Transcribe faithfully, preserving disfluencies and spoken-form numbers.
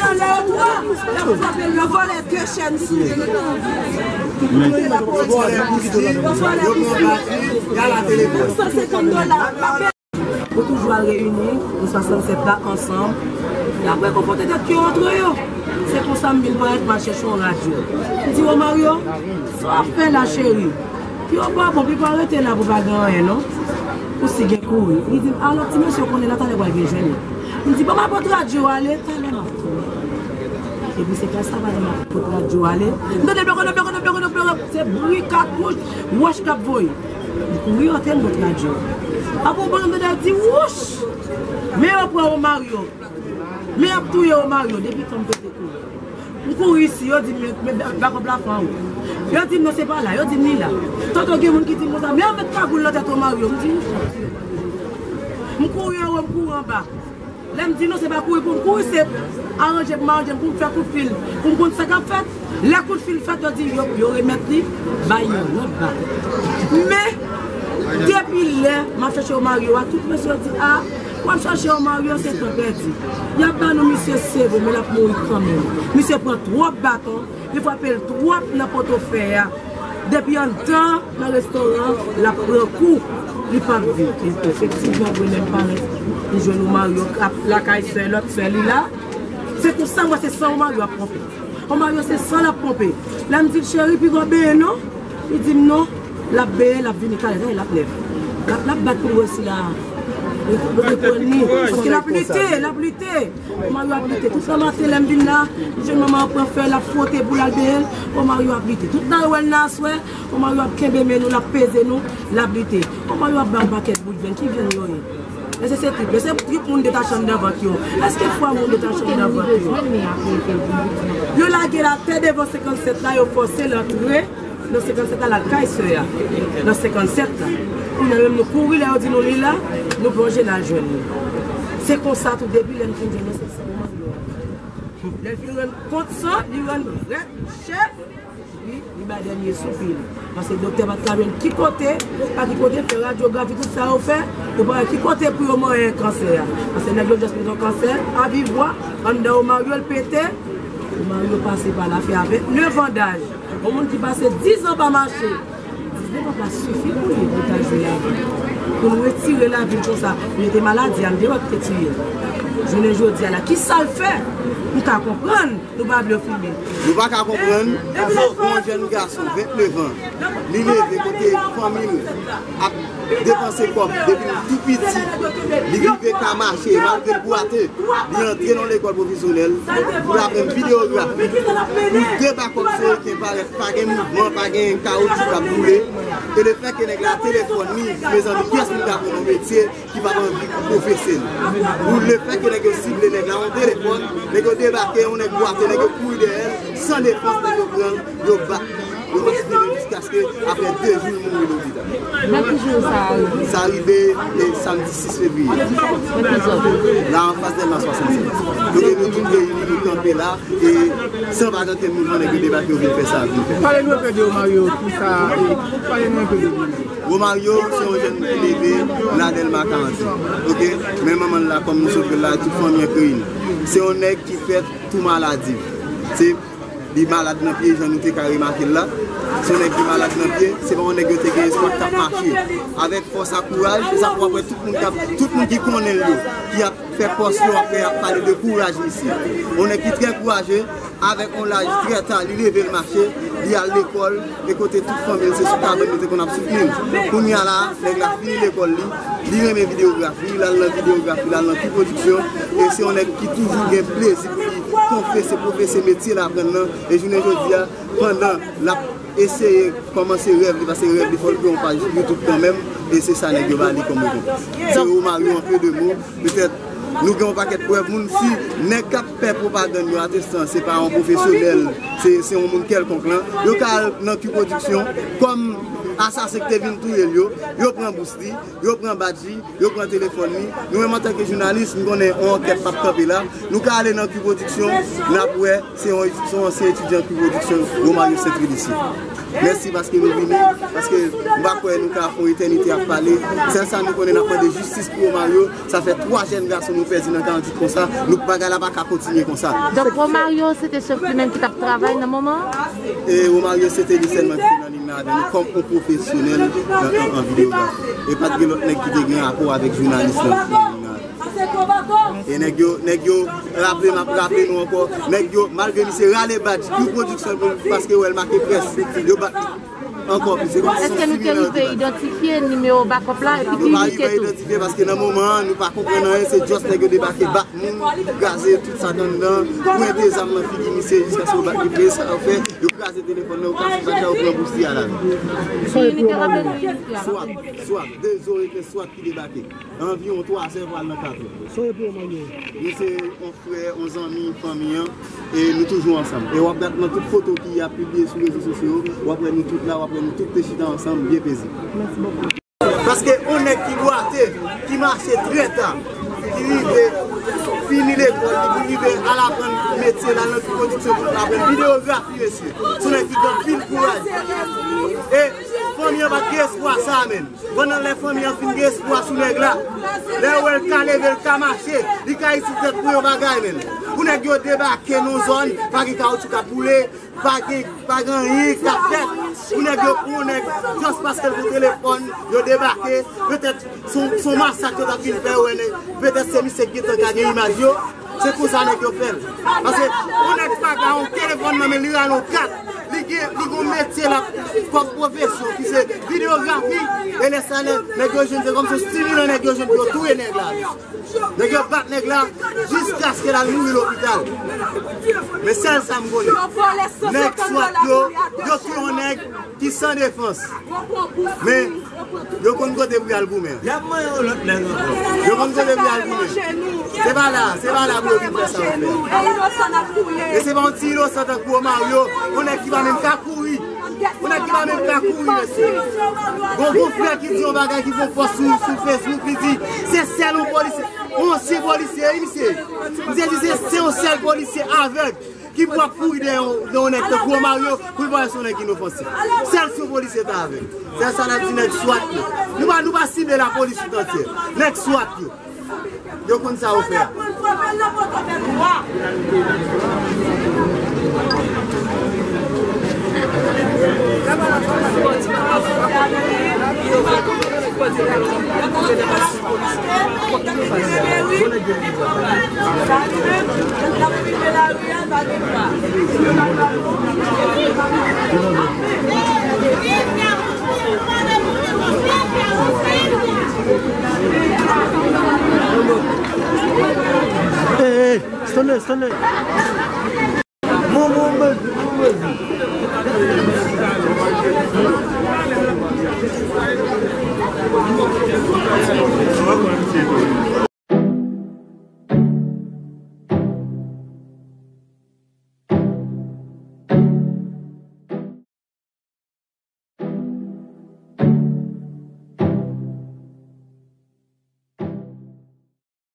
Lè yo twa, lè yo frape l, yo vòlè de chèn sou li. Yo vòlè bouch li, yo pran bati, y al a telefòn. San senkant dola. Yo toujou al reyini nan swasannsèt la ansanm. Y ap rekonfòte tèt yo antre yo. Se konsa m vin parèt, m al chèche yon radyo. M di, Romario, sa w ap fè la, cheri? Pi w pa bon, pi w pa rete la pou pa gen anyen, non. Pou si gen kouri. Li di m, alò, ti mesye w konnen la, talè w pral vin jwenn li. M di, bon, m ap pot radyo ale, talè m ap kouri. Epi se konsa, m ap pot radyo ale. M tande blokodo, blokodo, blokodo, blokodo, se bri katouch, wòch k ap voye. M kouri antre, m pot radyo. Apre yon bon, m tande di, wouch! Men yo pran Romario. Men y ap touye Romario, depi tan m pete kouri. M kouri isi, yo di m, men, men, bakòp la fè anwo. Yo di m, non, se pa la. Yo di m, li la. Tonton, gen moun ki di m konsa, men yo met kagoul nan tèt Romario. M di, m kouri anwo, m kouri anba. Lè m di, non, se pa kouri pou m kouri, se aranje pou m aranje m, pou m fè kout fil, pou m konn sa k ap fèt. Lè kout fil fèt, yo di, yo, yo remèt li, bay yon lòt bal. Men, depi lè m ap chèche Romario a, tout mesye yo di, a, w ap chache Romario, se tan pèdi. Y ap ba nou misye seve, men l ap mouri kanmenm. Misye pran twòp baton, li frape l twòp nan poto fè a. Depi anndan nan restoran, l ap pran kou, li p ap viv. E efektivman, vre, lè m parèt, m jwenn Romario k ap lakay sè, lòt sè li la. Se konsa m wè se san Romario ap ponpe. Romario se san l ap ponpe. Lè m di l, cheri, piga w benyen non? Li di m non. L ap benyen, l ap vini talè, talè l ap nèf. L ap, l ap bat pou l wè si l ap reprann li. Paske l ap lite, l ap lite. Romario ap lite. Tout nan maten, lè m vin la, m jwenn manman an pran fè, l ap fwote pou l al benyen l. Romario ap lite. Tout nan wè l nan aswè, Romario ap kenbe men nou, l ap peze nou, l ap lite. Romario ap ba yon pakèt bout vyann. Ki vyann yo ye? Èske se trip? Èske trip moun detache anndan vant yo? Èske fwa moun detache anndan vant yo? Yo lage l atè devan senkannsèt la, yo fòse l antre nan senkannsèt la, l al kay sè a. Nan senkannsèt la. Kounye a menm nou kouri, lè yo di nou li la, nou plonje n al jwenn li. Se konsa tou, depi lè n fin jwenn li, se sa. Lè l fin rann kont san, li rann rèd, chè. Li, li bay dènye soupi li. Paske doktè pa t ka jwenn ki kote, pa ki kote fè radyografi, tout sa yo fè, yo pa wè ki kote pou yo manyen kansè a. Paske nèg yo just met yon kansè a vivwa anndan Romario, l pete. Romario pase pa la, fè a vennèf an daj. Yon moun ki pase diz an pa mache, diznèf an pa sifi pou li pou l ta jwi lavi. Pou l retire lavi l konsa, pou l mete maladi a, m te wè ki te tiye l. Jounen jodi a la, ki sa l fè? M ka konprann. Nou pa vle yo filme. Nou pa ka konprann pou yon jèn gason vennèf an, li leve kote fanmi l ap depanse kòb depi l tou piti, li rive ka mache, malgre l bwate, li antre nan lekòl pwofesyonèl, pou l aprann videyografi, pou de bakòp se okenn parèt, pa gen mouvman, pa gen kawoutchou k ap boule. E lefètke nèg la telefòn li, mezanmi, kiyès moun k ap pran yon metye ki pa t anvi konfese l. Pou lefètke nèg yo sible nèg la, yon telefòn, nèg yo debake, yon nèg bwate, nèg yo kouri dèyè l, san defans, nèg yo pran l, yo bat, yo maltrete l jiskaske apre de jou, l mouri lopital. Nan ki jou sa a rive? Sa rive, e, samdi sis fevriye. Nan ki zòn? La, anfas Dèlma swasannsèt. Donk, nou tout reyini, nou kanpe la, e san pa gen okenn mouvman, nèg yo debake, yo vin fè sa, vin fè. Pale nou enpe de Romario, kisa, e, pale nou enpe de li. Romario se yon jèn ki leve la Dèlma karant. Oke? Men manman l la, kòm nou sot di l la, tout fanmi an kreye l. Se yon nèg ki fèt tou maladif. Se, li malad nan pye, jan nou te ka remake l la. Se yon nèg ki malad nan pye, se pa yon nèg yo te gen espwa k t ap mache. Avèk fòs ak kouraj, se sa fè w ap wè tout moun k ap, tout moun ki konnen l yo, ki ap fè pòs yo, apre y ap pale de kouraj misye. Yon nèg ki trè kouraje, avèk yon laj trè ta, li leve l mache, li al lekòl, e kote tout fanmi l, se sou kabann yo te konn ap soutni l. Kounye a la, nèg la fini lekòl li, li renmen videyografi, l al nan videyografi, l al nan kou pwodiksyon, e se yon nèg ki toujou gen plezi pou li konfese, pwofese metye l aprann nan, e jounen jodi a, pandan l ap eseye kòmanse rèv li, paske rèv li fò l gen yon paj YouTube kanmenm, e se sa nèg yo ba li kòm rekonpans. Se Romario, an pe de mo, petèt nou gen yon pakèt prèv moun, si nèg k ap fè pwopagann yo atestan se pa yon pwofesyonèl, se, se yon moun kèlkonk lan, yo ka al nan Q Production kòm asasen ki te vin touye l yo, yo pran bous li, yo pran badj li, yo pran telefòn li. Nou menm antanke jounalis, nou konnen yon ankèt p ap kanpe la. Nou ka ale nan Q Production, n ap wè se yon, se yon ansyen etidyan Q Production, Romario Saint Louis li ye. Mèsi paske nou vini, paske m pa kwè nou ka fè yon etènite ap pale. Sèl sa nou konnen, n ap mande jistis pou Romario. Sa fè twa jèn gason nou pèdi nan karanntuit konsa. Nou, bagay la pa ka kontinye konsa. Donk, Romario, se te sèl li menm ki t ap travay nan moman an? E Romario, se te li sèlman ki te nan liy nan avè nou kòm yon pwofesyonèl nan, an, an videyografi. E pa t gen lòt nèg ki te gen rapò avèk jounalis lan nan liy nan avè nou. E nèg yo, nèg yo, raple, m ap raple nou ankò, nèg yo, malgre misye rale badj Q Production pou, paske wè l make près, yo bat ankò plis. Se kòmsi se yon similan yo te bat. Èske nou te rive idantifye nimewo bakòp la epi ki unité tou? Nou pa rive idantifye paske nan moman an, nou pa konprann anyen, se just nèg yo debake, bat moun, kraze tout sa k anndan, pwente zam nan figi misye jiskaske yo bat li, men sa yo fè, yo kraze telefòn nan, yo kase bagay, yo pran bousti a lavi. Ki unité, raple nou unité a? Swat, swat, de zo e ke swat ki debake. Anviwon twa zè pral nan kat è. Sa w ye pou yo, Manyo? Nou se yon frè, yon zanmi, fanmi an, e nou toujou ansanm. E w ap gade nan tout foto ki ap pibliye sou rezo sosyo yo, w ap wè nou tout la, w ap wè nou tout te chita ansanm, byen pezib. Mèsi bokou. Paske yon nèg ki bwate, ki mache trè ta, ki rive fini lekòl li, pou rive al aprann metye la nan pwodiksyon, pou aprann videyografi, mesye. Se yon nèg ki gen anpil kouraj. E fanmi an pa t gen espwa sa, menm. Pandan lè fanmi an fin gen espwa sou nèg la, lè yo wè l ka leve, l ka mache, li ka itil tèt pou yon bagay, menm. Pou nèg yo debake nan yon zòn, pa gen kawotchou k ap boule, pa gen, pa gen anyen k ap fèt. Pou nèg yo pran yon nèg, just paske l gen telefòn, yo debake, petèt se yon, se yon masak yo t ap vin fè, yo wè nèg, petèt se misye ki gentan ka gen imaj yo. Se konsa nèg yo fè l. Paske yon nèg pa ka yon telefòn nan men li rale yon kat. Li gen, li gen yon metye la kòm pwofesyon ki se videyografi. E lè sa nèg, nèg yo jwenn se kòm se yon stimulan nèg yo jwenn pou yo touye nèg la. Nèg yo bat nèg la jiskaske l al mouri lopital. Men sèl sa m konnen. Nèg swat yo, yo touye yon nèg ki san defans. Men, yo konn kote pou y al goumen. Y ap manyen yon lòt nèg ankò. Yo konn kote pou y al goumen. Se pa la, se pa la pou yo vin fè sa yo fè. E se pa yon ti inosan tankou Romario, yon nèg ki pa menm ka kouri. Yon nèg ki pa menm ka kouri, mesye. Gon, gon frè ki di yon bagay, ki fè yon pòs sou, sou Facebook, li di, se sèl yon polisye, yon ansyen polisye, wi, misye. Misye di se, se yon sèl polisye avèg ki pou ap kouri dèyè yon, dèyè yon nèg tankou Romario, pou l pa wè se yon nèg inofansif. Sèl si yon polisye ta avè l. Sèl sa n ap di nèg swat yo. Nou pa, nou pa sible lapolis tout antyè. Nèg swat yo. Yo konn sa yo fè a. Hey, hey, Stanley, Stanley. Bon, bon, bon, bon, bon.